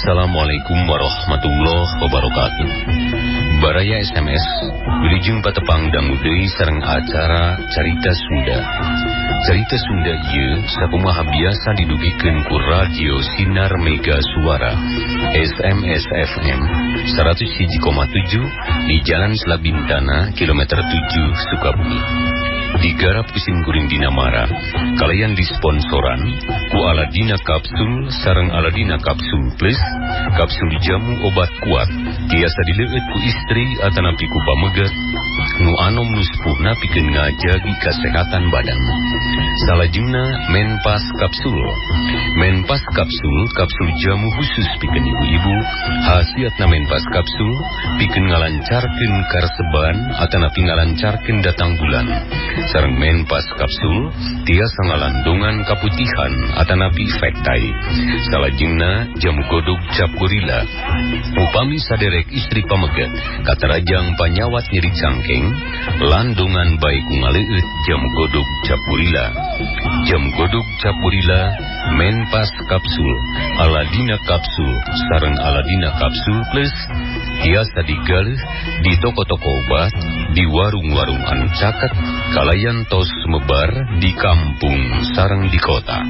Assalamualaikum warahmatullahi wabarakatuh. Baraya SMS wilujeng patepang dangu deui sareng acara Carita Sunda. Carita Sunda ieu sakumaha biasa didugikeun ku Radio Sinar Mega Suara SMS FM 101,7 di Jalan Selabintana kilometer 7 Sukabumi. Digarap kusim kuring Dinamara, kalian disponsoran ku Aladina Kapsul sareng Aladina Kapsul Plus, kapsul jamu obat kuat, tiasa dileueut ku istri atanapi ku pameget, nu anom nu sepuhna pikeun ngajagi kasehatan badan. Salajengna Menpas Kapsul. Menpas Kapsul, kapsul jamu khusus pikeun ibu-ibu, khasiatna Menpas Kapsul pikeun ngalancarkeun karseban atanapi ngalancarkeun datang bulan. Sareng Menpas Kapsul tiasa ngalandungan kaputihan atanapi efek tai. Salajengna jamu godog cap gorila. Upami saderek istri pameget katarajang panyawat nyeri cangkeng, landungan bae ku ngaleueut jamu godog cap gorila. Jamu godog cap gorila, Menpas Kapsul, Aladina Kapsul, sareng Aladina Kapsul Plus tiasa digalih di toko-toko obat, di warung-warung anu caket, kalayan tos mebar di kampung sareng di kota.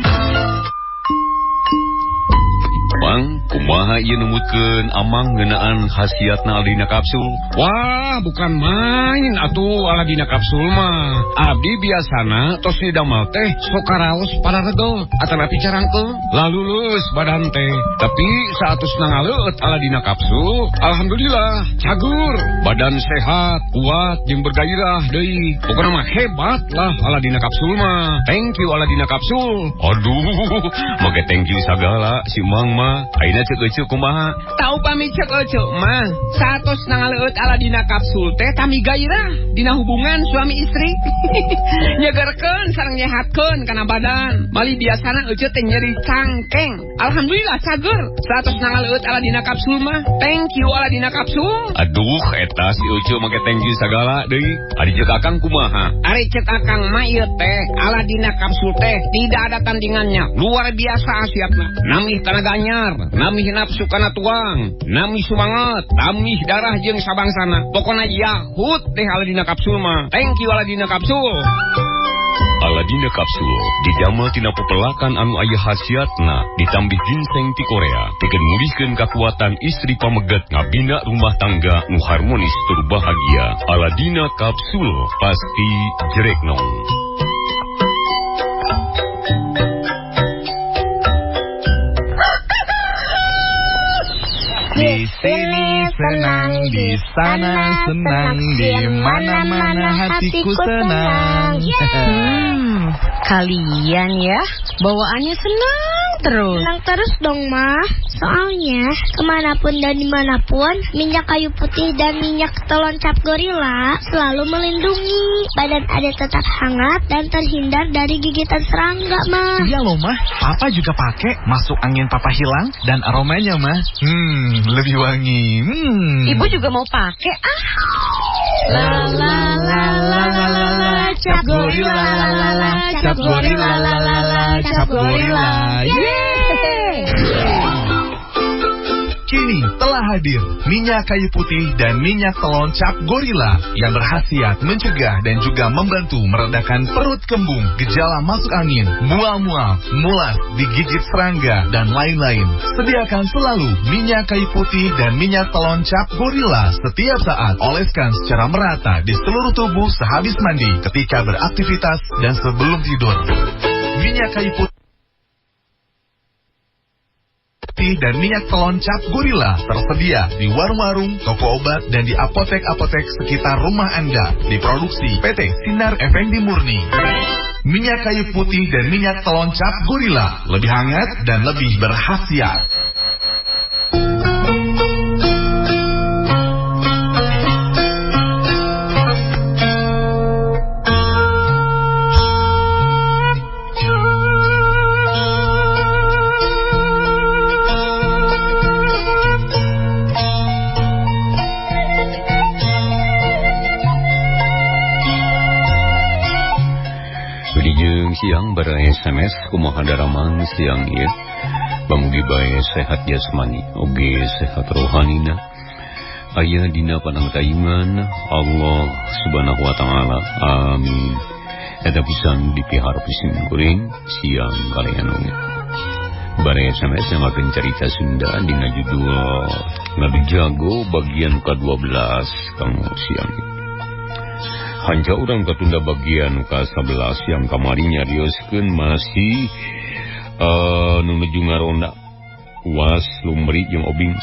Mang, kumaha ieu numutkeun amang ngeunaan khasiatna Aladina Kapsul? Wah, bukan main atuh Aladina Kapsul mah. Abdi biasana tos didamel teh sok karaos pararegel atanapi carangkeul, lalulus badan teh. Tapi saatos ngaleueut Aladina Kapsul, alhamdulillah cagur, badan sehat, kuat jeung bergairah deui. Pokona mah hebat lah Aladina Kapsul mah. Thank you Aladina Kapsul. Aduh, make thank you sagala si Mang mah. Ayeuna ceuk eceu kumaha? Tau pami ceuk eceu mah, saatos ngaleueut Aladina Kapsul teh tami gairah dina hubungan suami istri. Nyegerkeun sareng nyehatkeun kana badan. Mali biasana eceu teh nyeri cangkeng. Alhamdulillah cager. Saatos ngaleueut Aladina Kapsul mah. Thank you Aladina Kapsul. Aduh, eta si eceu make thank you sagala deui. Ari ceuk akang kumaha? Ari ceuk akang mah ieu teh Aladina Kapsul teh tidak ada tandingannya. Luar biasa khasiatna. Namih tanaga anyar, namih nafsu kana tuang, namih sumangat, namih darah jeung sabangsana. Pokona yahut teh Aladina Kapsul mah. Thank you Aladina Kapsul. Aladina Kapsul didamel tina pepelakan anu aya khasiatna ditambih ginseng ti Korea pikeun mulihkeun kakuatan istri pameget ngabina rumah tangga nu harmonis tur bahagia. Aladina Kapsul pasti jereknong. Di sini senang, di sana senang, di mana-mana hatiku senang. Kalian ya, bawaannya senang terus. Senang terus dong, Ma. Soalnya kemanapun dan dimanapun, minyak kayu putih dan minyak telon cap gorila selalu melindungi. Badan Ade tetap hangat dan terhindar dari gigitan serangga, Ma. Iya loh, Ma. Papa juga pakai. Masuk angin papa hilang dan aromanya, Ma. Lebih wangi. Ibu juga mau pakai, ah. La la la la la la la, cap gorila la la la, cap gorila la la la, cap gorila. Yeay! Kini telah hadir minyak kayu putih dan minyak telon cap gorila yang berkhasiat mencegah dan juga membantu meredakan perut kembung, gejala masuk angin, mual-mual, mulas, digigit serangga, dan lain-lain. Sediakan selalu minyak kayu putih dan minyak telon cap gorila setiap saat. Oleskan secara merata di seluruh tubuh sehabis mandi, ketika beraktivitas, dan sebelum tidur. Minyak kayu putih dan minyak telon cap gorila tersedia di warung-warung, toko obat, dan di apotek-apotek sekitar rumah Anda. Diproduksi PT Sinar Effendi Murni. Minyak kayu putih dan minyak telon cap gorila lebih hangat dan lebih berkhasiat. Siang bareng SMS kumaha daramang siang ieu. Pamugi bae sehat jasmani oge sehat rohanina. Aya dina panangtayungan Allah Subhanahu wa taala. Amin. Eta pisan dipiharap sim kuring siang kalian oge. Bare SMS yang akan cerita Sunda dina judul Nabi Jago bagian ke-12 kanggo siang. Hanca urang katunda bagian ke-11 yang kamari nyarioskeun masih nuju ngaronda Uas Lumri jeung Obing.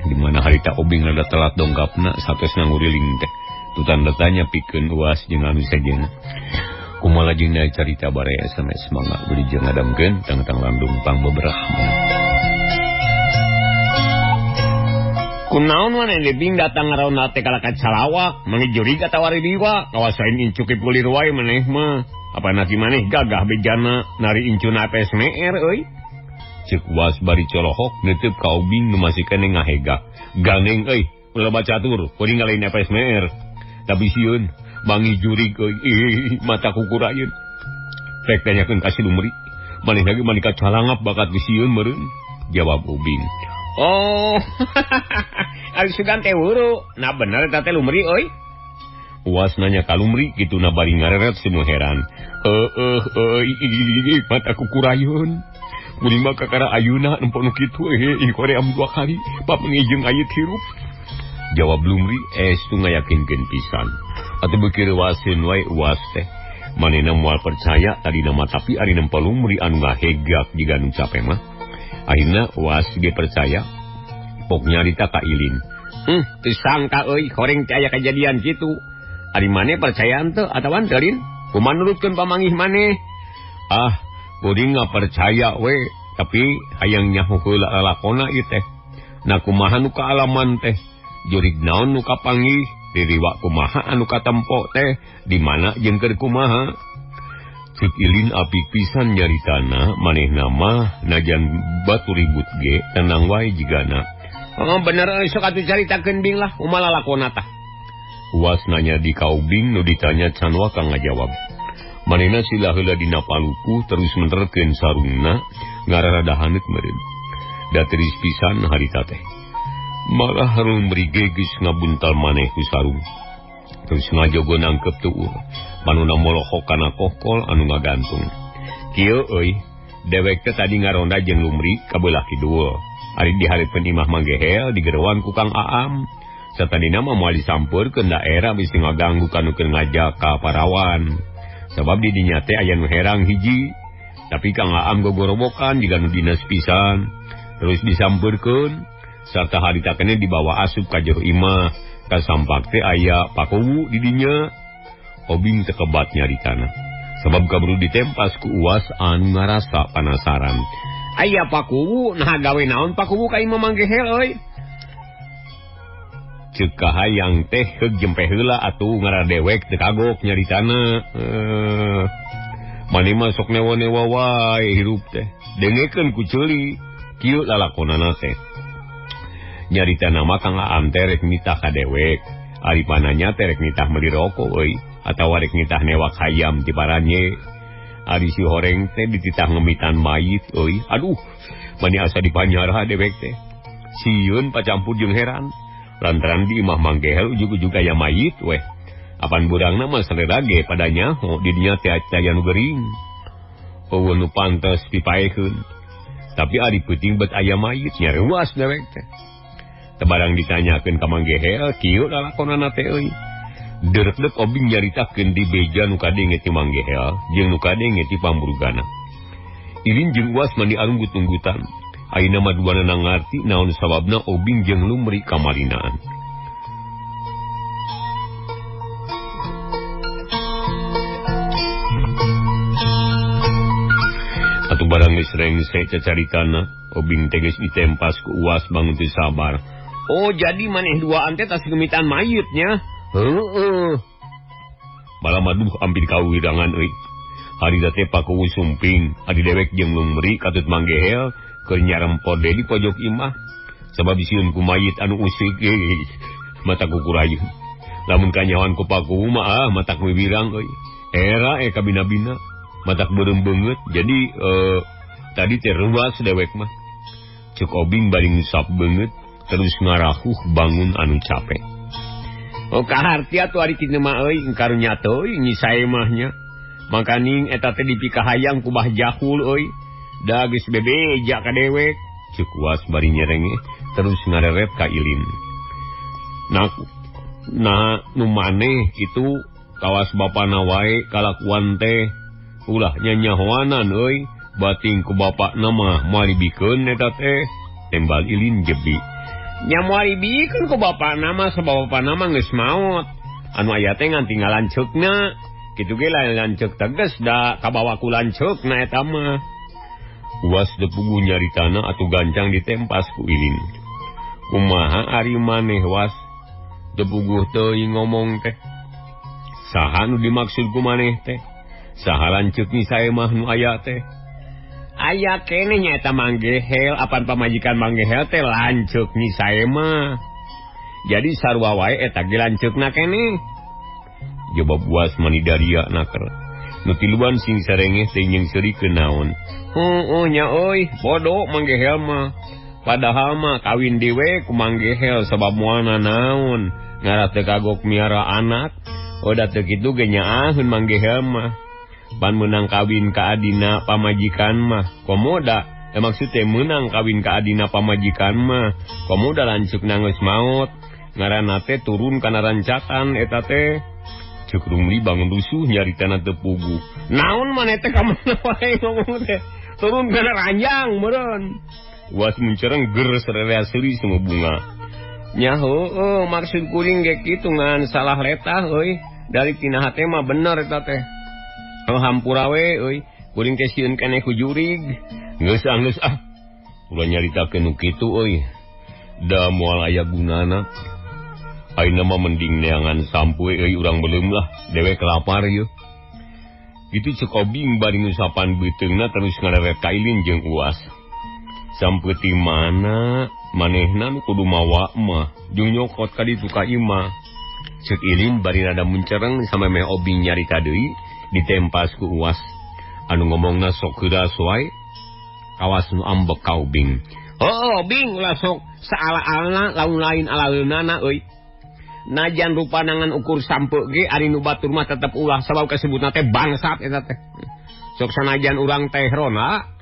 Di mana harita Obing rada telat dongkapna satos nganguriling teh. Tu tanda tanya pikeun Uas jeung anu sejenna. Kumaha jeung carita bare SMS mangga beli jeung ngadamkeun tangtang landung pang beberah. Kunaon maneh lebing datang ngaronda teh kalakat salawak, mangi jurig atawa riwa, kawasain incu kipulir wae maneh mah. Apa nasi maneh gagah bejana nari incuna PSMR euy. Ceuk Was bari colohok neuteub ka Obing nu masih keneh ngahegak. Ganeng euy, ulah bacatur, kuring ngalain PSMR. Tapi sieun bangi jurig euy, mata kukurayeun. Rek tanyakeun ka si Lumri, maneh lagi maneh kacalangap bakat sieun meureun. Jawab Obing. Oh, ari sugan teh huru. Nah bener eta teh Lumri euy. Uas nanya ka Lumri kituna bari ngareret semua heran. Mata kukurayeun. Kuring mah kakara ayuna nempo nu kitu koream dua kali papangi jeung aya hirup. Jawab Lumri estu ngayakinkeun pisan. Atuh beuki reuaseun wae Uas teh. Manehna moal percaya tadina mah tapi ari nempo Lumri anu ngahegak jiga nu cape mah. Akhirna Uas ge percaya. Pok nyarita ka Ilin. Teu sangka euy horeng teh aya kajadian kitu. Ari maneh percaya henteu atawa henteu Lin? Kumaha nurutkeun pamangih maneh? Ah, kuring percaya we, tapi hayang nyaho heula lalakona ieu teh. Na kumaha nu kaalaman teh? Jurig naon nu kapanggih? Diriwa kumaha anu katempo teh? Di mana jeung keur kumaha? Ceuk Ilin apik pisan nyaritana, manehna mah najan batu ribut ge tenang wae jigana. Oh, bener euy sok atuh caritakeun Bing lah, kumaha lalakona tah? Uas nanya di ka Ubing nu ditanya can waka ngajawab. Manehna sila heula dina paluku terus menerkeun sarungna ngararada haneut meureun. Da tiris pisan harita teh. Malah Lumri ge geus ngabuntal maneh ku sarung. Terus ngajogo nangkep tuur. Manuna molohok kana kohkol anu ngagantung. Kieu euy, dewek teh tadi ngaronda jeung Lumri ka beulah kidul. Ari dihareupeun imah Manggehel digeroan ku Kang Aam. Satadina mah moal disampeurkeun daerah bisi ngaganggu kanu keur ngajak ka parawan. Sabab di dinya teh aya nu herang hiji, tapi Kang Aam gogorobokan jiga nu dinas pisan. Terus disampeurkeun sarta harita keneh dibawa asup ka jero imah. Kasampak teh aya pakuwu di dinya. Obing teu kebat nyaritana. Sabab kaburu ditempas ku Uas anu ngarasa panasaran. Aya pakuwu, nah gawe naon pakuwu ka imah Manggehel euy? Ceuk kahayang teh heug jempe heula atuh ngaradewek teu kagok nyaritana. Maneh mah sok newa-newa wae hirup teh. Dengekeun ku ceuli kieu lalakonana teh. Nyaritana mah Kang Aam teh rek nitah ka dewek. Ari pananya teh rek nitah meuli rokok euy atawa rek nitah newak hayam ti paranye. Ari si horeng teh dititah ngemitan mayit euy. Aduh, mani asa dipanyarah dewek teh. Sieun pacampur jeung heran. Lantaran di imah Manggehel ujug-ujug aya mayit weh. Apan burangna mah sarera ge pada nyaho di dinya teh aya nu gering. Eueuh nu pantes pipaekeun. Tapi ari peuting bet aya mayit nya reuas dewek teh. Tebarang ditanyakeun ka Manggehel kieu lalakonana teh euy. Deurek-deuk Obing nyaritakeun di beja nu kadenge ti Manggehel jeung nu kadenge ti pamburugana. Ilin jeung Uas mani arunggut-unggutan. Ayeuna mah duanana ngarti naon sababna Obing jeung Lumri kamarinaan. Atuh barang geus rengse cacaritana, Obing teh geus ditempas ku Uas bangun teu sabar. Oh, jadi maneh duaan teh tas gemitan mayitnya. Heeh. Malah maduh ampir kawirangan euy. Harita teh pakuwu sumping, adi dewek jeung Lumri katut Manggehel keur nyarempod di pojok imah. Sabab sieun ku mayit anu usik mata kukurayeun. Lamun kanyawan ku pakuwu mah matak wiwirang euy. Era kabina-bina matak beureum beungeut. Jadi Tadi teh reuas dewek mah. Cek Obing bari ngusap beungeut terus ngarahuh bangun anu capek. Oh kaharti atuh ari kitu mah euy karunya teuing Nyi Saemah nya. Makaning eta teh dipikahayang ku Bah Jahul euy. Da geus bebeja ka dewek. Cek Was bari nyerenge terus ngareret ka Ilin. Nah nu maneh kitu kawas bapana wae kalakuan teh ulah nyanyahoanan euy. Bating ku bapakna mah moal dibikeun eta teh. Tembal Ilin jebi. Nya moal dibikeun ku bapakna mah sabab bapakna mah geus maot. Anu aya teh ngan tinggal lanceukna. Kitu ge lain lanceuk teges da kabawa ku lanceukna eta mah. Uas depugu nyaritana atuh gancang ditempas ku Ilin. Kumaha ari maneh Was? Depuguh teuing ngomong teh. Saha nu dimaksud ku maneh teh? Saha lanceuk Nyi Saemah nu aya teh? Aya keneh nyaeta Manggehel, apan pamajikan Manggehel teh lanceuk Nyi Saemah. Jadi sarua wae eta ge lanceukna keneh. Jawab Was mani daria naker. Nu tiluan sing sarengeh teh nyeungseurikeun naon. Heueuh nya euy, bodoh Manggehel mah. Padahal mah kawin dewe ku Manggehel sabab moal nanaon. Ngarah teu kagok miara anak. Oda teu kitu ge nyaaheun Manggehel mah. Pan meunang kawin ka adina pamajikan mah komoda, maksud teh meunang kawin ka adina pamajikan mah komoda lanceukna geus maot. Ngaranna teh turun kana rancakan eta teh. Ceuk Rumli bangun rusuh nyaritana teu puguh. Naon maneh teh ka mana wae ngomong teh? Turun kana ranjang meureun. Was muncereng ger sararea seuri semua bunga. Nya heueuh maksud kuring ge kitu ngan salah letah euy. Dari tina hate mah bener eta teh. Oh hampura we euy, kuring teh sieun keneh ku jurig. Geus ah geus ah. Ulah nyaritakeun nu kitu euy. Da moal aya gunana. Ayeuna mah mending neangan sampoe euy urang beuleum lah, dewek lapar yeuh. Kitu ceuk Obing bari ngusapan beuteungna terus ngareret ka Ilin jeung Uas. Sampe ti mana manehna nu kudu mawa mah jeung nyokot ka ditu ka imah. Ceuk Ilin bari rada muncereng samemeh Obing nyarita deui. Ditempas ku Uas anu ngomongna sok heuras wae kawas nu ambek ka Obing. Oh Obing ulah sok saala-alana lamun lain alaleunana euy. Najan rupana ngan ukur sampe ge ari nu batur mah tetep ulah sabab kasebutna teh bangsat eta teh. Sok sanajan urang teh rona.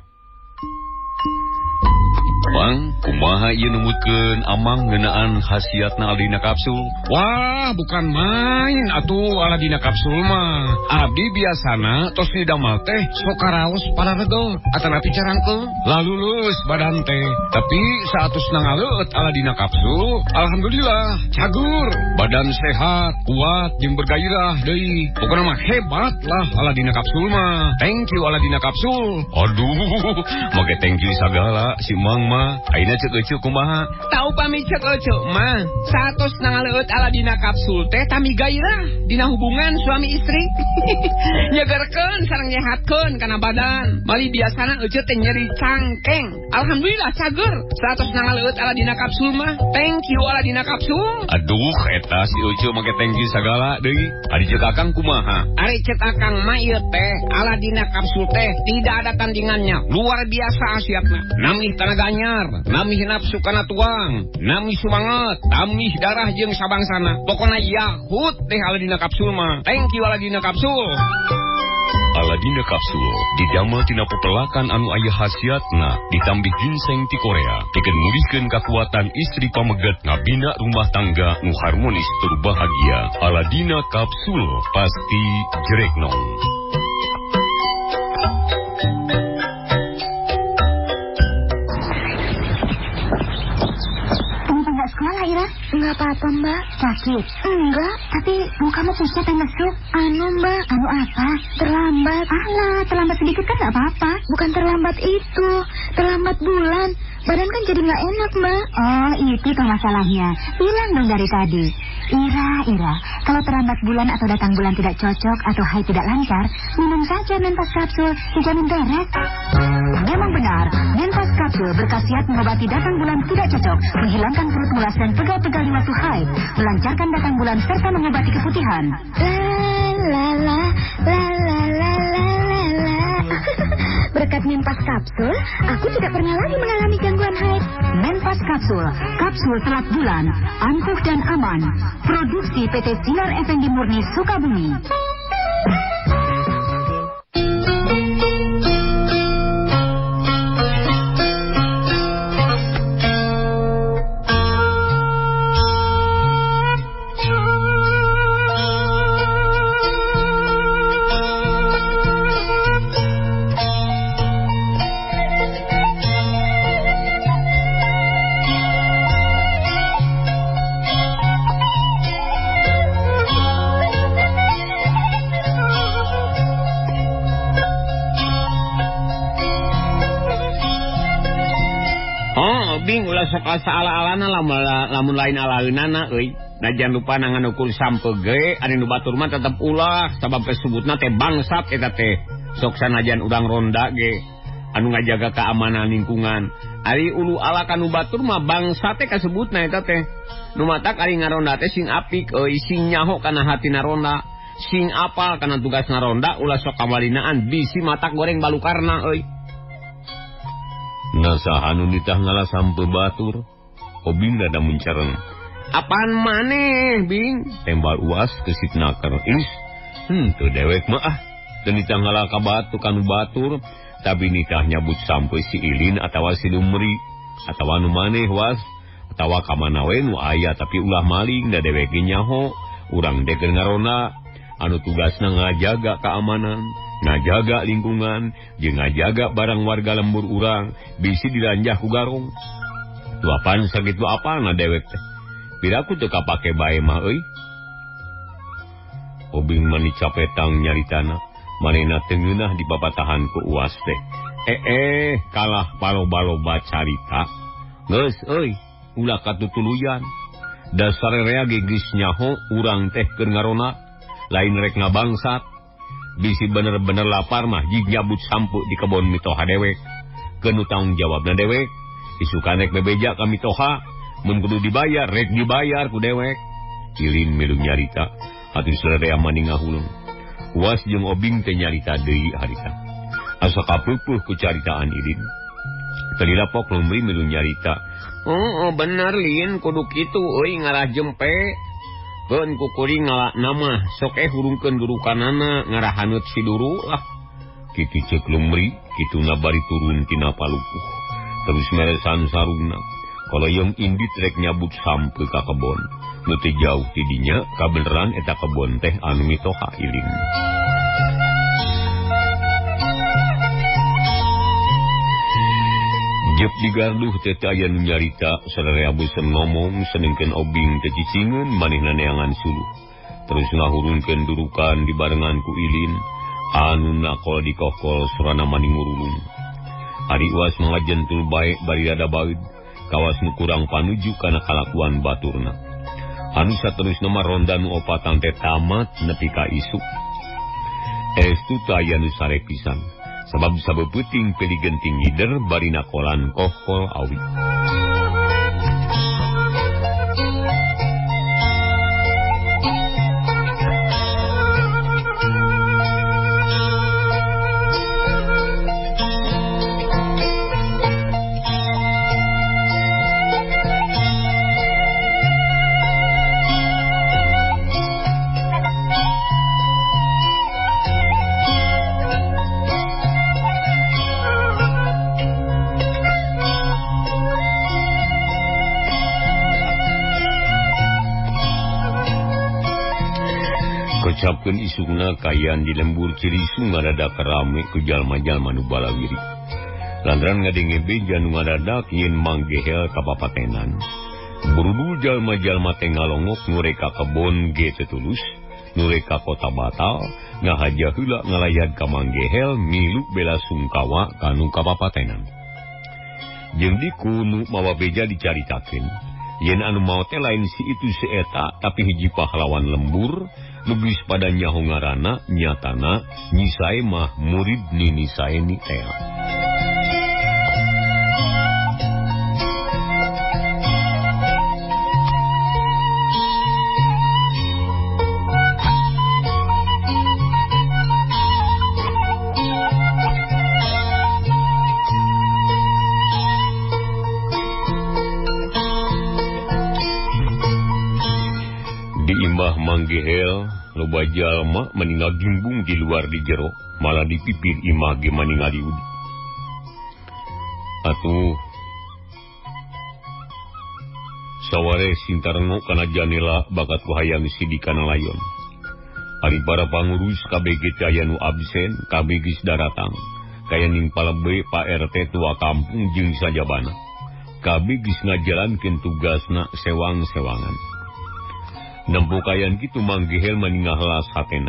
Bang, kumaha ieu numutkeun amang ngeunaan khasiatna Aladina kapsul? Wah, bukan main atuh Aladina kapsul mah. Abdi biasana tos didamel teh sok karaos pararegel atanapi carangkeul, lalulus badan teh. Tapi saatos nangaleut Aladina kapsul, alhamdulillah cagur, badan sehat, kuat jeung bergairah deui. Pokona mah hebat lah Aladina kapsul mah. Thank you Aladina kapsul. Aduh, make thank you sagala si Mang mah. Ayeuna ceuk eceu kumaha? Tau pami ceuk eceu mah, saatos nangaleueut Aladina kapsul teh tami gairah dina hubungan suami istri. Nyegerkeun sareng nyehatkeun kana badan. Mali biasana eceu teh nyeri cangkeng. Alhamdulillah cager. Saatos nangaleueut Aladina kapsul mah. Thank you Aladina kapsul. Aduh, eta si eceu make thank you sagala deui. Ari ceuk akang kumaha? Ari ceuk akang mah ieu teh Aladina kapsul teh tidak ada tandingannya. Luar biasa khasiatna. Namih tanaga anyar, namih nafsu kana tuang, namih sumanget, tamih darah jeung sabangsana. Pokona yahut teh Aladina kapsul mah. Thank you Aladina kapsul. Aladina kapsul didamel tina pepelakan anu aya khasiatna ditambih ginseng ti Korea pikeun mulihkeun kakuatan istri pameget ngabina rumah tangga nu harmonis tur bahagia. Aladina kapsul pasti jereknong. Sekolah, Ira? Enggak apa-apa, Mbak. Sakit? Enggak, tapi mukamu pucat dan lesu. Anu, Mbak. Anu apa? Terlambat. Alah, terlambat sedikit kan enggak apa-apa. Bukan terlambat itu, terlambat bulan. Badan kan jadi nggak enak, Mbak. Oh, itu tuh masalahnya. Bilang dong dari tadi. Ira, Ira, kalau terlambat bulan atau datang bulan tidak cocok atau haid tidak lancar, minum saja Menpas Kapsul, dijamin beres. Memang benar, Menpas Kapsul berkhasiat mengobati datang bulan tidak cocok, menghilangkan perut mulas dan pegal-pegal di waktu haid, melancarkan datang bulan serta mengobati keputihan. La la la la la la la la. Berkat Menpas Kapsul, aku tidak pernah lagi mengalami gangguan haid. Menpas Kapsul, kapsul telat bulan, ampuh dan aman. Produksi PT Sinar Effendi Murni Sukabumi. Bing ulah sok asa ala-alana lamun lain alaeunana euy. Najan lupa nangan ukur sampe ge ari nu batur mah tetep ulah sabab kesebutna teh bangsat eta teh. Sok sanajan urang ronda ge anu ngajaga keamanan lingkungan. Ari ulu ala kanu batur mah bangsat teh kasebutna eta teh. Nu matak ari ngaronda teh sing apik euy, sing nyaho kana hatina ronda, sing apal kana tugasna ronda, ulah sok kamalinaan bisi matak goreng balukarna euy. Nasa anu nitah ngala sampe batur, Obing rada muncareng. Apaan maneh, Bing? Tembal Uas kesit naker. Is, teu dewek mah ah. Teu nitah ngala ka batu kanu batur, tapi nitah nyabut sampe si Ilin atawa si Lumri, atawa nu maneh Was, atawa ka mana we nu aya tapi ulah maling da dewek ge nyaho, urang teh keur ngaronda anu tugasna ngajaga keamanan, ngajaga lingkungan, jeung ngajaga barang warga lembur urang, bisi dilanjah ku garong. Tuapan sakitu apalna dewek teh. Piraku teu kapake bae mah euy. Obing mani capetang nyaritana, manehna teu ngeunah dipapatahan ku Uas teh. Kalah paloba-loba carita. Geus euy, ulah katutuluyan. Dasar rea ge geus nyaho urang teh keur ngarona, lain rek ngabangsat. Bisi bener-bener lapar mah jig nyabut sampu di kebon mitoha dewek. Keun tanggung jawabna dewek. Isukan rek bebeja ka mitoha, mun kudu dibayar rek dibayar ku dewek. Ilin milu nyarita, atuh sararea maning ngahuleng. Uas jeung Obing teh nyarita deui harita. Asa kapeupuh ku caritaan Ilin. Teu pok Lumri milu nyarita. Oh, bener Lin, kudu kitu euy ngarah jempe. Keun kukuring ngala nama sok hurungkeun durukanana ngarah haneut si duru lah. Kitu ceuk Lumri, kituna bari turun tina palupuh. Terus meresan sarungna. Kaloyong indit rek nyabut sampe ka kebon. Nu teu jauh ti dinya kabeneran eta kebon teh anu mitoha Ilin. Jep digarduh teh teu aya nu nyarita, sararea bosen ngomong senengkeun Obing teh cicingeun manehna neangan suluh. Terus ngahurungkeun durukan dibarengan ku Ilin, anu nakol dikokol sorana maning ngurulung. Ari Uas ngajentul bae bari rada baeud, kawas nu kurang panuju kana kalakuan baturna. Anu saterusna mah ronda nu opatan teh tamat nepi ka isuk. Estu teu aya nu sare pisan. Sabab sabeupeting peli genting ngider bari nakolan kohkol awi. Kecapkeun isukna kayan di lembur Cirisu ngadadak rame ku jalma-jalma nu balawiri. Lantaran ngadenge beja nu ngadadak yen manggehel ka papatenan. Burudul jalma-jalma teh ngalongok nu rek ka kebon ge teu tulus, nu rek ka kota batal, ngahaja heula ngalayad ka manggehel milu bela sungkawa kanu kapapatenan. Jeung diku nu mawa beja dicaritakeun, yen anu maot teh lain si itu si eta tapi hiji pahlawan lembur nu geus pada nyaho ngaranna nyatana Nyi Sae mah murid Nini Saeni teh. Imah manggehel loba jalma meninggal gimbung di luar di jero malah di pipir imah ge maningali udi. Atuh saware sintarengo kana janela bakat ku hayang sidik kana layon. Ari para pangurus kabeh ge teu aya nu absen, kabeh geus daratang. Kaya ning palebe Pak RT tua kampung jeung sajabana. Kabeh geus ngajalankeun tugasna sewang-sewangan. Nempo kayan kitu manggehel maningahlas hatena.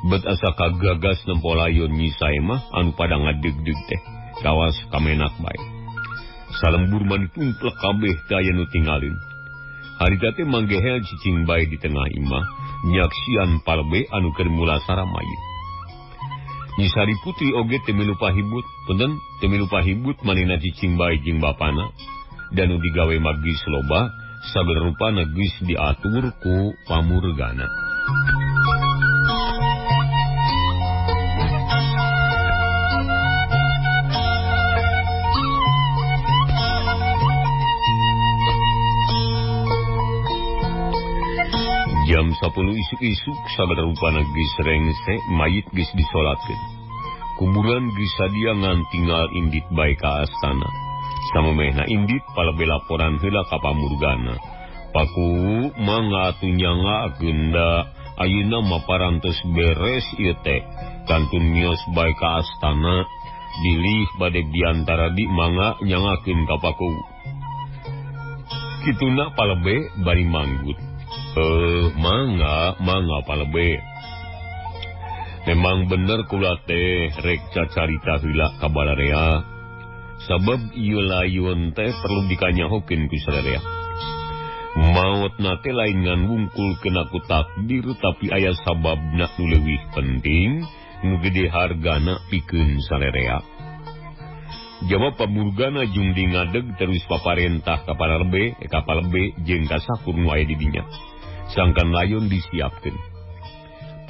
Bet asa kagagas nempo layon Nyi Saemah anu pada ngadeg-deg teh kawas kamenak bae. Salembur mah ditumplek kabeh teu aya nu tingalin. Harita teh manggehel cicing bae di tengah imah nyaksian palebe anu keur mulasara mayit. Nyi Sari Putri oge teu milu pahibut, punten teu milu pahibut manehna cicing bae jeung bapana. Dan nu digawe mah geus loba, sagala rupana geus diatur ku pamurgana. Jam 10 isuk-isuk sagala rupana geus rengse, mayit geus disolatkeun. Kuburan geus sadia ngan tinggal indit bae ka astana. Samemehna indit palebe laporan heula ka pamurgana. Paku mangga atuh nyangakeun da ayeuna mah parantos beres ieu teh. Kantun mios bae ka astana, bilih bade biantara di mangga nyangakeun ka paku. Kituna palebe bari manggut. Mangga palebe. Memang bener kula teh rek cacarita heula ka balarea. Sabab ieu layon teh perlu dikanyahokeun ku sadaya. Maotna teh lain ngan wungkul kena ku takdir tapi aya sababna nu leuwih penting nu gede hargana pikeun sarerea. Jawab pamurgana jeung di ngadeg terus paparentah ka palebe jeung ka sakur nu aya di dinya. Sangkan layon disiapkeun.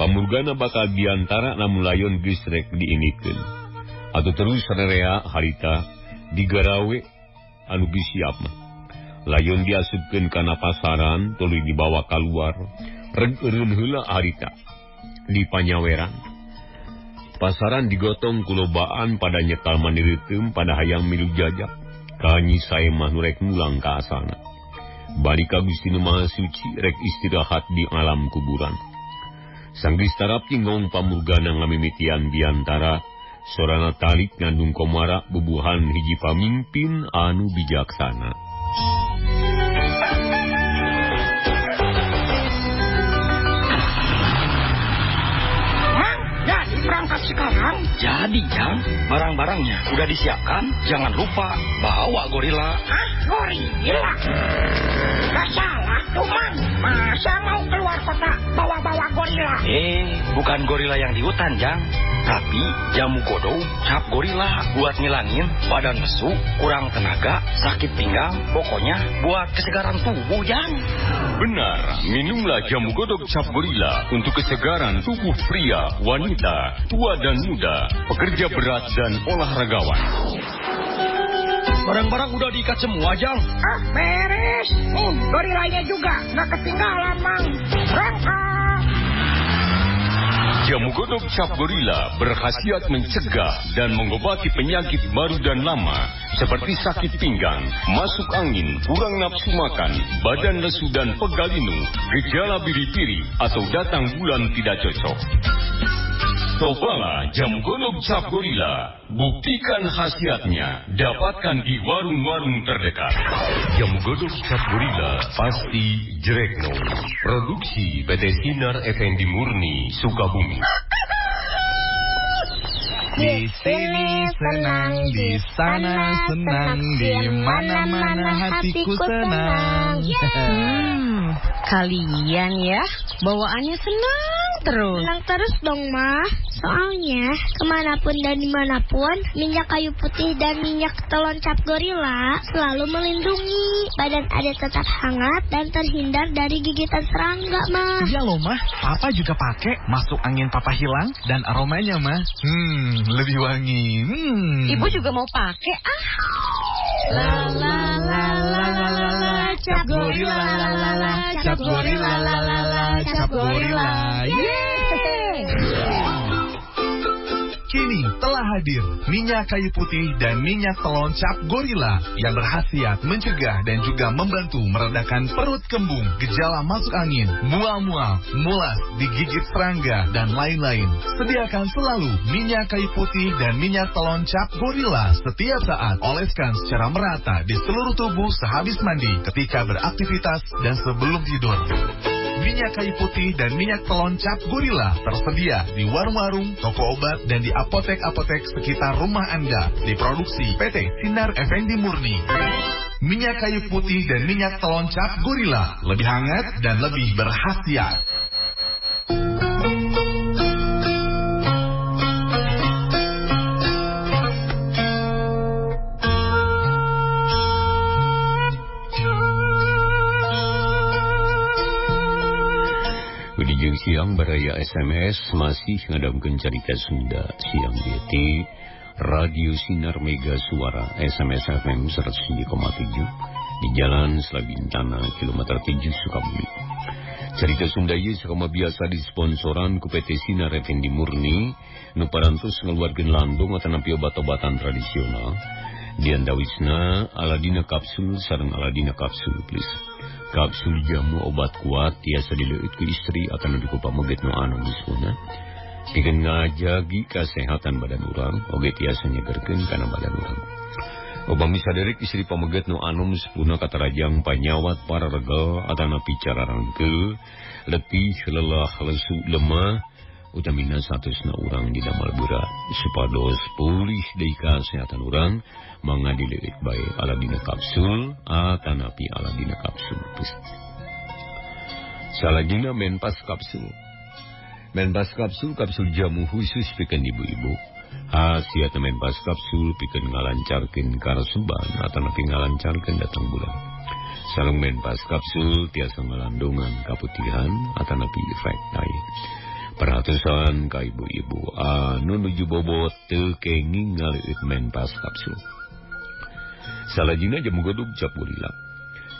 Pamurgana bakal diantara namun layon geus rek diinitkeun. Atuh terus sarerea harita digarawe anu geus siap mah. Layon diasupkeun kana pasaran tuluy dibawa kaluar. Reg eureun heula harita di panyaweran. Pasaran digotong ku lobaan pada nyekal mandireuteum pada hayang milu jajak. Ka Nyi Saemah nu rek mulang ka asana. Bari ka Gusti Nu Maha Suci rek istirahat di alam kuburan. Sanggeus tarap ngong pamurgana ngamimitian biantara sorana talik ngandung komara bubuhan hiji pamimpin anu bijaksana. Mang, jadi berangkat sekarang? Jadi, Jang. Barang-barangnya udah disiapkan. Jangan lupa bawa gorila. Hah? Gorila? Gak salah tuh, Mang. Masa mau keluar kota bawa-bawa gorila? Bukan gorila yang di hutan, Jang. Tapi jamu godong cap gorila buat ngilangin badan lesu, kurang tenaga, sakit pinggang, pokoknya buat kesegaran tubuh, Jang. Benar, minumlah jamu godok cap gorila untuk kesegaran tubuh pria, wanita, tua dan muda, pekerja berat dan olahragawan. Barang-barang udah diikat semua, Jang. Ah, beres. Nih, gorilanya juga nggak ketinggalan, Mang. Berangkat. Jamu godok cap gorila berkhasiat mencegah dan mengobati penyakit baru dan lama seperti sakit pinggang, masuk angin, kurang nafsu makan, badan lesu dan pegal linu, gejala biri-biri atau datang bulan tidak cocok. Cobalah jamu godok cap gorila, buktikan khasiatnya, dapatkan di warung-warung terdekat. Jamu godok cap gorila pasti jerekno. Produksi PT Sinar Effendi Murni Sukabumi. Di sini senang, di sana senang, di mana-mana hatiku senang. Kalian ya, bawaannya senang terus. Senang terus dong, Ma. Soalnya kemanapun dan dimanapun, minyak kayu putih dan minyak telon cap gorila selalu melindungi. Badan Ade tetap hangat dan terhindar dari gigitan serangga, Ma. Iya loh, Ma. Papa juga pakai. Masuk angin papa hilang dan aromanya, Ma. Lebih wangi. Ibu juga mau pakai, ah. La la la la la la, cap Cap gorila la la la, cap gorila la la la, cap gorila. Yeay! Kini telah hadir minyak kayu putih dan minyak telon cap gorila yang berkhasiat mencegah dan juga membantu meredakan perut kembung, gejala masuk angin, mual-mual, mulas, digigit serangga, dan lain-lain. Sediakan selalu minyak kayu putih dan minyak telon cap gorila setiap saat. Oleskan secara merata di seluruh tubuh sehabis mandi, ketika beraktivitas, dan sebelum tidur. Minyak kayu putih dan minyak telon cap gorila tersedia di warung-warung, toko obat, dan di apotek-apotek sekitar rumah Anda. Diproduksi PT Sinar Effendi Murni. Minyak kayu putih dan minyak telon cap gorila lebih hangat dan lebih berkhasiat. Wilujeng siang baraya SMS masih ngadamkeun carita Sunda siang ieu teh Radio Sinar Mega Suara SMS FM 101,7 di Jalan Selabintana kilometer 7 Sukabumi. Carita Sunda ieu sakama biasa disponsoran ku PT Sinar Effendi Murni nu parantos ngaluarkeun landung atanapi obat-obatan tradisional. Diandawisna Aladina kapsul sareng Aladina kapsul please. Kapsul jamu obat kuat tiasa dileuit ku istri atanapi ku pameget nu anu geusna. Pikeun ngajagi kesehatan badan urang, oge tiasa nyegerkeun kana badan urang. Upami saderek istri pameget nu anum sepuna katarajang panyawat pararegel atanapi cararangkeul, letih, lelah, lesu, lemah, utamina satusna urang didamel berat supados pulih deui kasehatan urang, mangga dileuit bae Aladina kapsul atanapi Aladina kapsul. Salajengna Menpas kapsul. Menpas kapsul, kapsul jamu khusus pikeun ibu-ibu. Khasiat Menpas kapsul pikeun ngalancarkeun kareseban atanapi ngalancarkeun datang bulan. Sareng Menpas kapsul tiasa ngalandungan kaputihan atanapi efek tai. Perhatosan ka ibu-ibu anu nuju bobot teu kenging ngaleuit Menpas kapsul. Salajengna jamu godog cap gorila.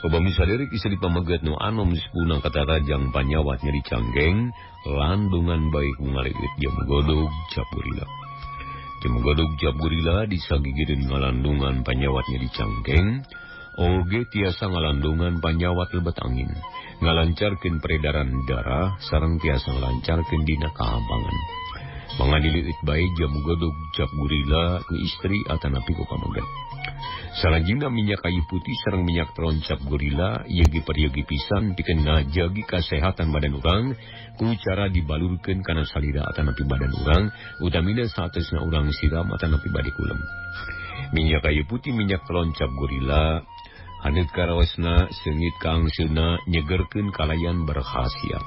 Upami saderek istri pameget nu anom sepuna katarajang panyawat nyeri canggeng, landungan baik ngaleuit jamu godog cap gorila. Jamu godog cap gorila disagigireun ngalandungan panyawat nyeri cangkeng, oge tiasa ngalandungan panyawat lebet angin, ngalancarkeun peredaran darah sareng tiasa ngalancarkeun dina kahampangan. Mangga dileuit bae jamu godog cap gorila ku istri atanapi ku pameget. Salajengna minyak kayu putih sareng minyak telon cap gorila yeugi peryogi pisan pikeun ngajagi kasehatan badan urang ku cara dibalurkeun kana salira atanapi badan urang, utamina saatosna urang siram atanapi bade kulem. Minyak kayu putih minyak telon cap gorila haneut karaosna seungit kaangseuna nyegerkeun kalayan berkhasiat.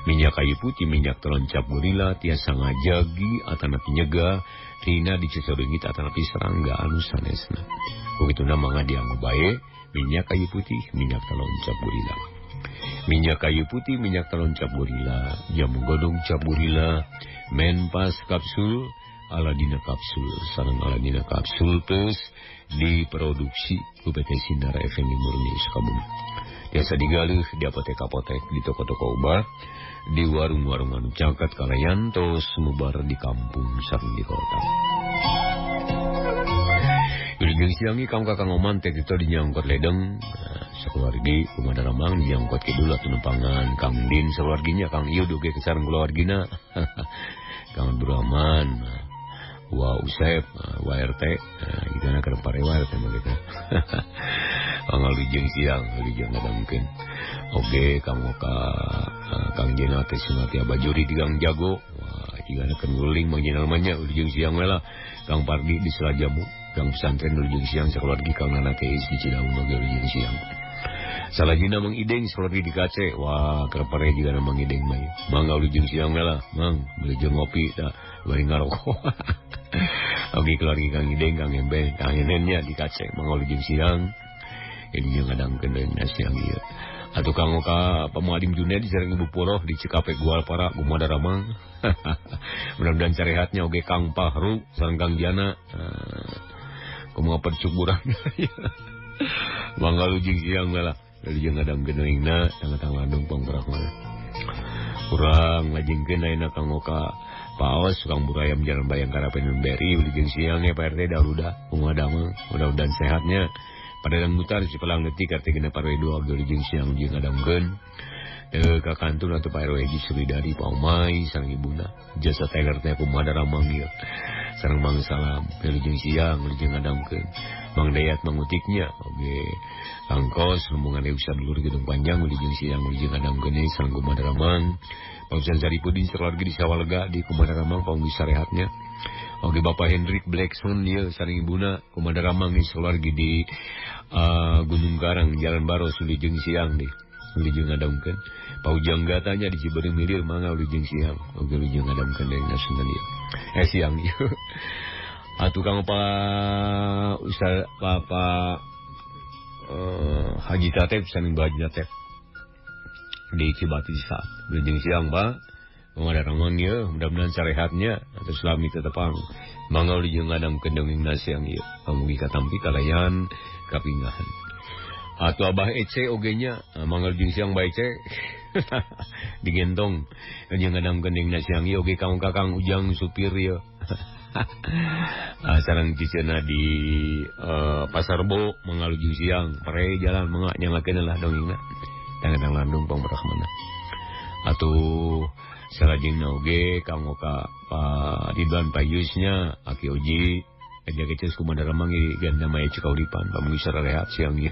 Minyak kayu putih minyak telon cap gorila tiasa ngajagi atanapi nyegah tina dicecorengit atanapi serangga anu sanesna. Begituna mangga dianggo bae minyak kayu putih minyak telon cap gorila. Minyak kayu putih minyak telon cap gorila, jamu godong cap gorila, Menpas kapsul, Aladina kapsul, sareng Aladina kapsul plus diproduksi ku PT Sinar Effendi Murni Sukabumi. Tiasa digaluh di apotek-apotek, di toko-toko obat, di warung-warung anu caket kalayan tos mubar di kampung sareng di kota. Wilujeng siang ieu kang Kakang Oman teh kitu dinyangkot ledeng sakeluargi kumaha ramang dinyangkot kidul atuh numpangan Kang Din sakeluarginya Kang Ieu oge sareng keluargina. Kang Abdurrahman, Wa Usep, Wa RT, gitu na keur parewa RT mah gitu. Pangalujeng siang, wilujeng ngadangkeun. Oge kang ka Kang Jena teh sunati Abajuri di Gang Jago. Wah, jigana keur nguling Mang Jenal mah nya wilujeng siang we lah. Kang Pardi di Selajamu, Kang pesantren wilujeng siang sakeluargi Kang Nana Keis di Cidaun oge wilujeng siang. Salajengna Mang Ideng sakeluargi di Kace. Wah, keur pare jigana Mang Ideng mah ieu. Mangga wilujeng siang we lah, Mang, wilujeng ngopi tah bari ngarokok. Oke keluarga Kang Ideng, Kang Embe, Kang Enennya di Kace, mangga wilujeng siang. Ini yang ngadangkeun deui siang ieu. Atuh Kang Oka Pamualim Junaid sareng Ibu Poroh di Cikape Gualpara Kumaha Ramang. Mudah-mudahan carehatnya oge Kang Pahru sareng Kang Jana. Kumaha percukuran. Mangga wilujeng siang we lah. Wilujeng ngadamkeun dongengna tang Landung pangberahmana. Urang lajengkeun ayeuna kanggo ka Paos Kang Burayam Jalan Bayangkara Penun BRI wilujeng siang ya Pak RT daluda kumaha damang mudah-mudahan sehatnya. Pada mutar si pelang detik RT 6 RW 2 wilujeng siang jeung ngadamkeun ka kantun atau Pak RW Haji Suridari Pak Omai sareng ibuna jasa Taylor teh kumaha daramang ieu sareng Mang Salam wilujeng siang wilujeng ngadamkeun Mang Dayat mangutiknya oge Kangkos rombongan Eusa dulur Gedung Panjang wilujeng siang wilujeng ngadamkeun sareng kumaha daramang Pak Husan Saripudin keluarga di Sawalega di Kumadaramang paunggi sarehatnya. Oke Bapak Hendrik Blackson ieu sareng ibuna Kumadaramang di keluarga di Gunung Karang Jalan Baros wilujeng siang di wilujeng ngadamkeun. Pak Ujang Gatanya di Ciberem Hilir mangga wilujeng siang. Oke wilujeng ngadamkeun deui nasional ieu. Siang ieu. Atuh kang Pak Ustaz Bapak Haji Tatep sareng Haji Tatep di Cibati saat wilujeng siang Pak kumadaramang ieu mudah-mudahan sarehatnya atau selami tetepang mangga wilujeng ngadamkeun dongeng siang ieu pamugi katampi kalayan kapinggahan atuh Abah Ece oge nya mangga wilujeng siang Bah Ece digentong wilujeng ngadamkeun dongeng siang ieu oge kang Kakang Ujang supir ieu sareng ciceuna di Pasar Bo mangga wilujeng siang pare jalan mangga nyalakeun lah dongengna tang Landung pangberahmana. Atuh salajengna oge kanggo ka Pak Ridwan Payusnya Aki Oji aja kecil kumadaramang ieu ganda maya Cikauripan pamugi sarehat siang ieu.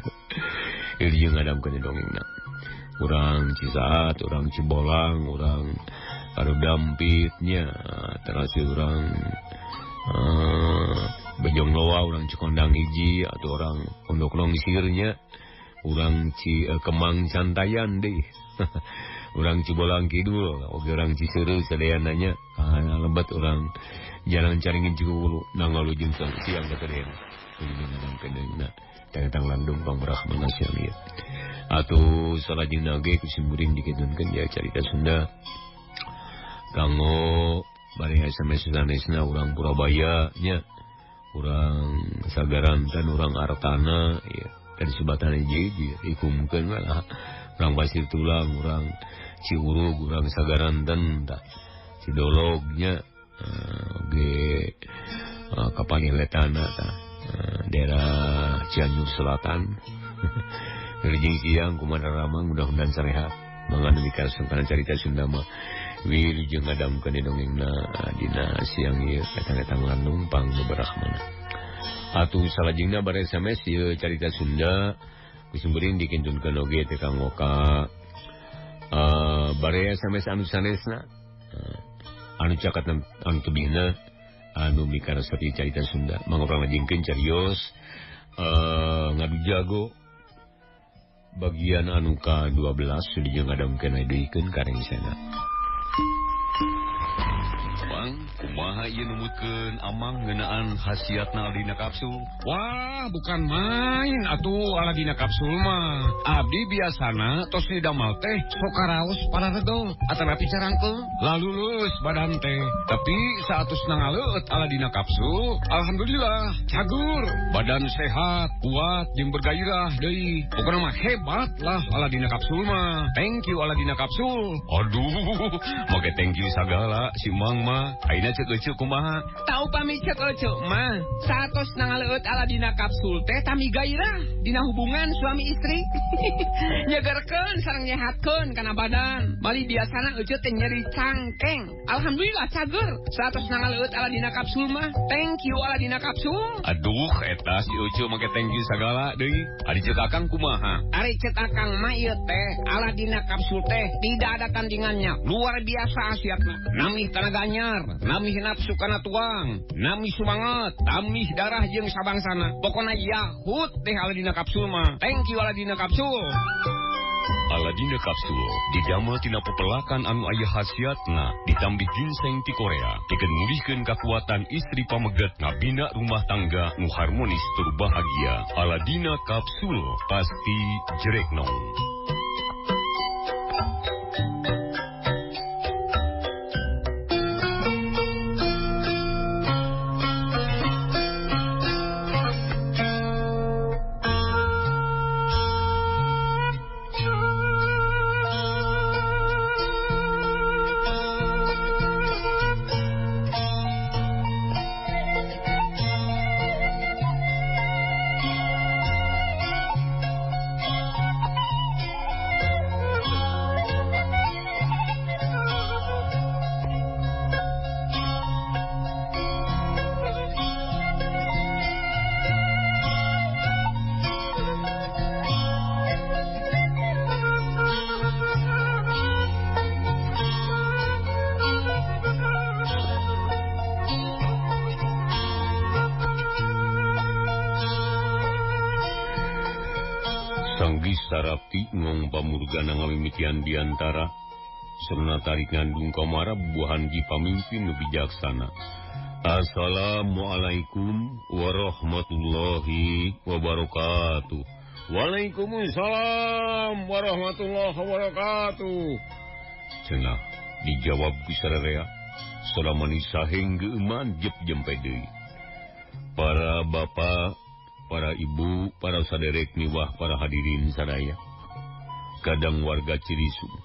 Wilujeng ngadamkeun dongengna. Urang Cisaat, urang Cibolang, urang Karudampitnya, terus urang Bejong Loa, urang Cikondang hiji atau orang Pondok Longsirnya. Urang Kemang Cantayan deh. Urang Cibolang Kidul, oge urang Ciseureuh sadayananya. Lebat urang Jalan Caringin Cikulu nangalujeng siang kasadayana. Wilujeng ngadamkeun dongengna tang Landung pangberahmana siang ieu. Atuh salajengna ge ku simkuring dikitunkeun ya carita Sunda. Kanggo bari SMS sanesna urang Purabaya nya. Urang Sagarantan, urang Artana ya. Dari sebatan hiji ikumkeun lah urang Pasir Tulang, urang Ciurug, urang Sagaranten tah Cidolognya oge Kapanggih Letana tah daerah Cianjur Selatan. Wilujeng siang kumadaramang mudah-mudahan sarehat mangga nepi ka carita Sunda mah wilujeng ngadamkeun dongengna dina siang ieu etang-etang Landung pangbeberahmana. Atuh salajengna bare SMS ieu carita Sunda ku simkuring dikintunkeun oge teh kanggo ka bare SMS anu sanesna anu caket anu tebihna anu mikaresep carita Sunda mangga urang lajengkeun carios ngadu jago bagian anu ka-12 wilujeng ngadamkeun deui ka rengsena. Bang, kumaha ieu numutkeun amang ngeunaan khasiatna Aladina kapsul? Wah, bukan main atuh Aladina kapsul mah. Abdi biasana tos didamal teh sok karaos pararegel atanapi carangkeul lalulus badan teh. Tapi saatos nangaleut Aladina kapsul, alhamdulillah cagur, badan sehat, kuat jeung bergairah deui. Pokona mah hebat lah Aladina kapsul mah. Thank you Aladina kapsul. Aduh, make thank you sagala si Mang mah. Ayeuna ceuk eceu kumaha? Tau pami ceuk eceu mah. Saatos nangaleueut Aladina kapsul teh tami gairah dina hubungan suami istri. Nyegerkeun sareng nyehatkeun kana badan. Bali biasana eceu teh nyeri cangkeng. Alhamdulillah cager. Saatos nangaleueut Aladina kapsul mah. Thank you Aladina kapsul. Aduh, eta si eceu make thank you sagala deui. Ari ceuk akang kumaha? Ari ceuk akang mah ieu teh Aladina kapsul teh tidak ada tandingannya. Luar biasa khasiatna. Namih tanaga anyar, namih nafsu kana tuang, namih semangat, namih darah jeung sabangsana. Pokona yahut teh Aladina kapsul mah. Thank you Aladina kapsul. Aladina kapsul didamel tina pepelakan anu aya khasiatna ditambih ginseng ti Korea pikeun ngulihkeun kakuatan istri pameget ngabina rumah tangga nu harmonis tur bahagia. Aladina kapsul pasti jereknong. Sanggis sarapti ngong pamurgana ngamimitian biantara serna tarik ngandung kamara buahan ji pamimpin nu bijaksana. Assalamualaikum warahmatullahi wabarakatuh. Waalaikumsalam warahmatullahi wabarakatuh. Cenah dijawab ku sararea salamani saheng geuman jep jempe deui. Para bapak, para ibu, para saderek miwah, para hadirin sadaya. Kadang warga Cirisung.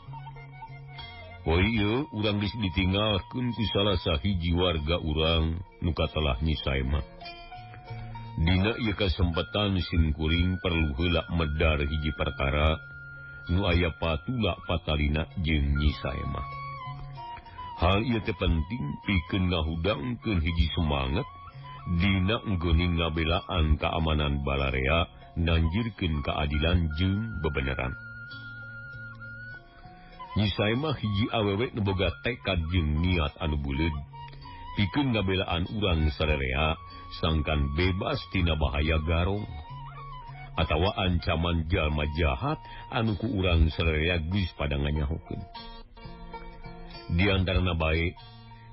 Poe ieu urang geus ditinggalkeun ku salah sahiji warga urang nu katelah Nyi Saemah. Dina ieu kasempatan simkuring perlu heula medar hiji perkara nu aya patula patalina jeung Nyi Saemah. Hal ieu teh penting pikeun ngahudangkeun hiji semangat dina nggeuning ngabelaan keamanan balarea nanjirkeun keadilan jeung bebeneran. Nyi Saemah hiji awewe nu boga tekad jeung niat anu buleud pikeun ngabelaan urang sararea sangkan bebas tina bahaya garong atawa ancaman jalma jahat anu ku urang sararea geus pada nganyahokeun. Di antarana bae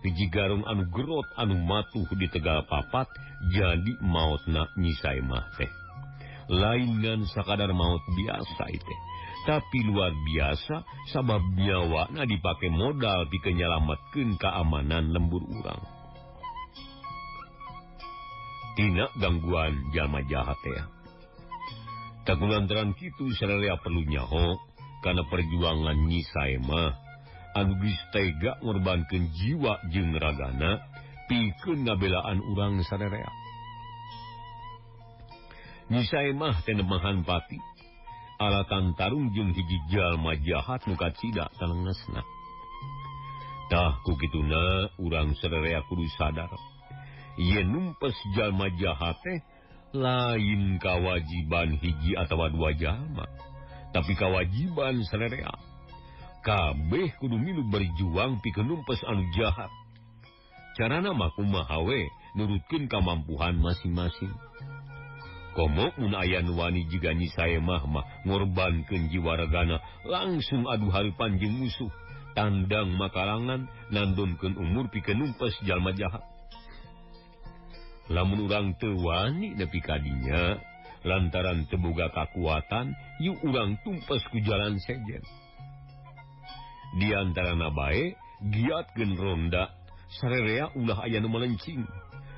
hiji garong anu gerot anu matuh di Tegal Papat jadi maotna Nyi Saemah teh. Lain ngan sakadar maot biasa teh, tapi luar biasa sabab nyawana dipake modal pikeun nyalametkeun keamanan lembur urang. Tina gangguan jalma jahat teh. Takulantaran kitu sararea perlu nyaho kana perjuangan Nyi Saemah anu geus tega ngorbankeun jiwa jeung ragana pikeun ngabelaan urang sararea. Nyi Saemah teh nemahan pati alatan tarung jeung hiji jalma jahat nu kacida talengesna. Tah ku kituna urang sararea kudu sadar yen numpes jalma jahat teh lain kawajiban hiji atawa dua jalma, tapi kawajiban sararea. Kabeh kudu milu berjuang pikeun numpes anu jahat. Carana mah kumaha we nurutkeun kamampuhan masing-masing. Komo mun aya nu wani jiga Nyi Saemah mah ngorbankeun jiwa ragana langsung adu hareupan jeung musuh, tandang makalangan nandonkeun umur pikeun numpes jalma jahat. Lamun urang teu wani nepi ka dinya lantaran teu boga kakuatan, yuk urang tumpes ku jalan sejen. Di antarana bae giatkeun ronda sararea ulah aya nu melencing,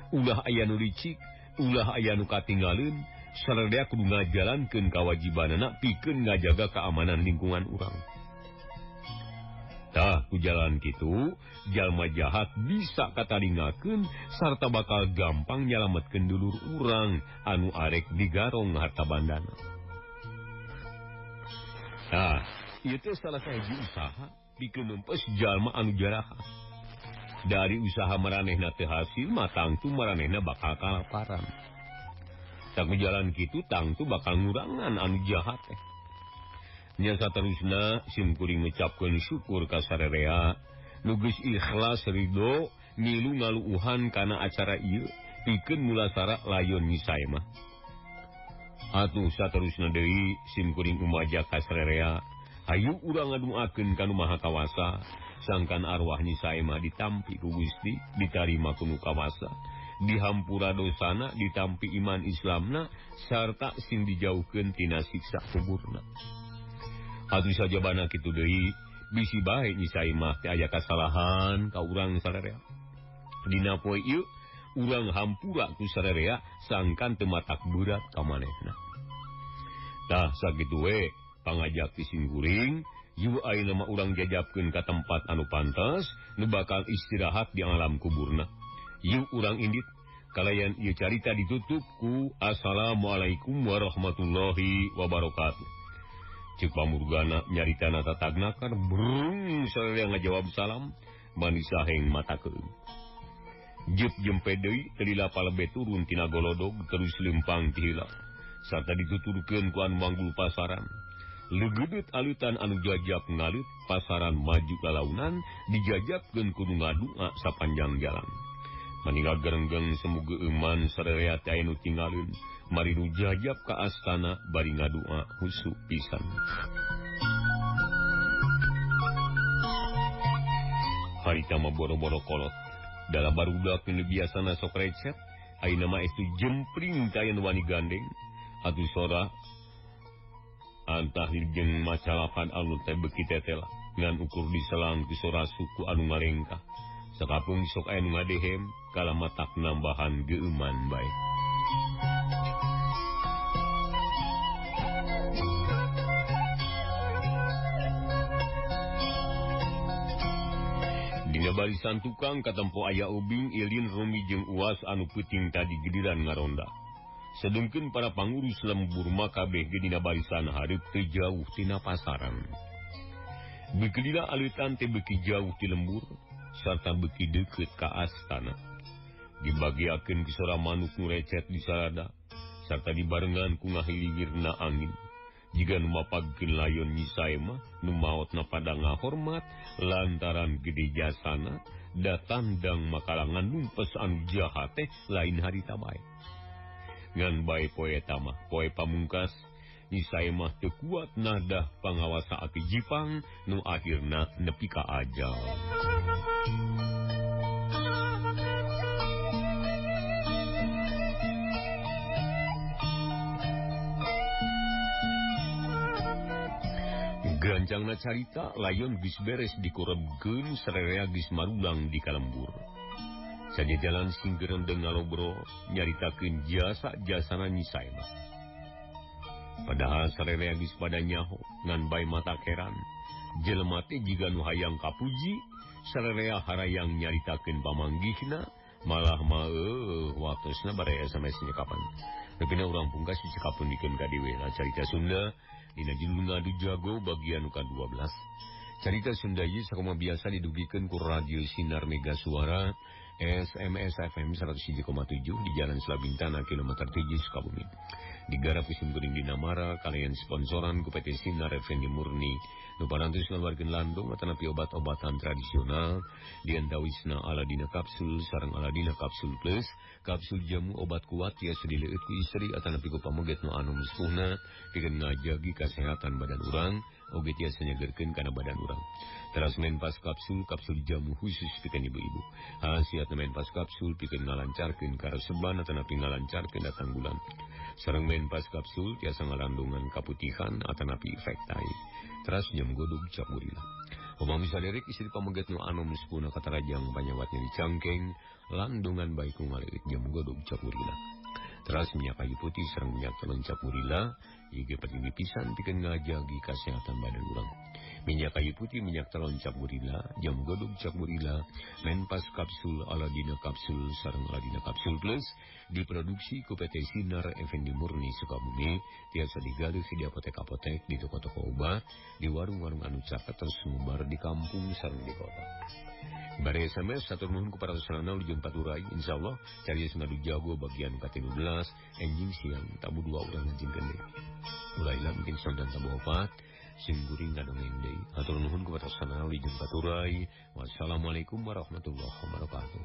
ulah aya nu licik, ulah aya nu katinggaleun, sararea kudu ngajalankeun kawajibanana pikeun ngajaga keamanan lingkungan urang. Tah ku jalan kitu jalma jahat bisa kataringakeun sarta bakal gampang nyalametkeun dulur urang anu arek digarong harta bandana. Tah ieu teh salah sahiji usaha pikeun numpes jalma anu jaraha. Dari usaha maranehna teu hasil mah tangtu maranehna bakal kalaparan. Tak jalan kitu tangtu bakal ngurangan anu jahat teh. Nya saterusna sim kuring ngucapkeun syukur ka sararea nu geus ikhlas ridho milu ngaluuhan kana acara ieu pikeun mulasara layon Nyi Saemah. Atuh saterusna deui sim kuring umaja ka sararea hayu urang ngaduakeun ka Nu Maha Kawasa sangkan arwah Nyi Saemah ditampi ku Gusti, ditarima ku Nu Kawasa, dihampura dosana, ditampi iman Islamna sarta sing dijauhkeun tina siksa kuburna. Atuh sajabana kitu deui bisi bae Nyi Saemah teh aya kasalahan ka urang sararea. Dina poe ieu urang hampura ku sararea sangkan teu matak berat ka manehna. Tah sakitu we pangajak ti simkuring, yu ayeuna mah urang jajabkeun ka tempat anu pantas nu bakal istirahat di alam kuburna. Yuk urang indit kalayan ieu carita ditutup ku assalamualaikum warahmatullahi wabarakatuh. Ceuk pamurgana nyaritana tatagnakan brung sararea ngajawab salam manisaheng mata keung. Jeup jempe deui teu palebe turun tina golodog terus leumpang ti heula sarta dituturkeun ku anu manggul pasaran. Legedeut alutan anu jajab ngalut pasaran maju lalaunan dijajabkeun ku nu ngadua sapanjang jalan. Maninggal gerenggeng semu geueuman sarerea teh aya nu tinggaleun mari nu jajab ka astana bari ngadua husu pisan. Harita mah boro-boro kolot. Dalam barudak nu biasana sok recet, ayeuna mah estu jempring teh aya nu wani gandeng. Atuh sora antah jeung macalapan anu teh beuki tetela ngan ukur diselang ku sora suku anu ngarengkah. Sakapung sok aya nu ngadehem kala matak nambahan geueuman bae. Dina barisan tukang katempo aya Ubing, Ilin, Rumi jeung Uas anu peuting tadi giliran ngaronda. Sedengkeun para pangurus lembur mah kabeh ge dina barisan hareup teu jauh tina pasaran. Beuki lila aleutan teh beuki jauh ti lembur sarta beuki deukeut ka astana. Dibagiakeun ku sora manuk nu recet di sarada sarta dibarengan ku ngahiligirna angin. Jiga nu mapagkeun layon Nyi Saemah nu maotna pada ngahormat lantaran gede jasana da tandang makalangan numpes anu jahat teh lain harita bae. Ngan bae poe eta mah poe pamungkas Nyi Saemah teu kuat nadah pangawasa aki Jipang nu akhirna nepi ka ajal. Gancangna carita layon geus beres dikurebkeun sarerea geus marulang di kalembur. Saja jalan sing gerendeng ngalobrol nyaritakeun jasa-jasana Nyi Saemah. Padahal sarerea geus pada nyaho ngan bae mata keran. Jelema teh jiga nu hayang kapuji, sarerea harayang nyaritakeun pamanggihna, malah mah waktosna bare SMS nyekapan. Nepina urang pungkas dicekapun dikeun ka dewe lah carita Sunda dina judul Ngadu Jago bagian nu ka-12. Carita Sunda ieu sakumaha biasa didugikeun ku Radio Sinar Mega Suara SMS FM 101,7 di Jalan Selabintana kilometer 7 Sukabumi. Digarap ku kuring Dinamara kalian sponsoran ku PT Sinar Effendi Murni. Nu parantos ngaluarkeun landung atanapi obat-obatan tradisional diantawisna Aladina kapsul sareng Aladina kapsul plus, kapsul jamu obat kuat tiasa dileueut ku istri atanapi ku pameget nu anu sepuhna pikeun ngajagi kasehatan badan urang oge tiasa nyegerkeun kana badan urang. Teras Menpas kapsul, kapsul jamu khusus pikeun ibu-ibu. Khasiat Menpas kapsul pikeun ngalancarkeun kareseban atanapi ngalancarkeun datang bulan. Sareng Menpas kapsul tiasa ngalandungan kaputihan atanapi efek tai. Teras jam godog cap gorila. Upami saderek istri pameget nu anom sepuhna katarajang panyawatnya dicangkeng landungan bae ku ngaleueut jam godog cap gorila. Teras minyak kayu putih sareng minyak telon cap gorila ieu ge penting pisan pikeun ngajagi kasehatan badan urang. Minyak kayu putih, minyak telon cap gorila, jam godog cap gorila, Menpas kapsul, Aladina kapsul, sareng Aladina kapsul plus diproduksi ku PT Sinar Effendi Murni Sukabumi, tiasa digaduh di apotek-apotek, di toko-toko obat, di warung-warung anu caket terus sumebar di kampung sareng di kota. Bare SMS satu nuhun ku para sarana ujung paturai, insyaallah cari ngadu jago bagian ka-13 enjing siang tabu dua urang ngajingkeun deui. Mulailah mungkin sondan tabu opat sing guring ngadongeng deui. Hatur nuhun ku para sarana ujung paturai. Wassalamualaikum warahmatullahi wabarakatuh.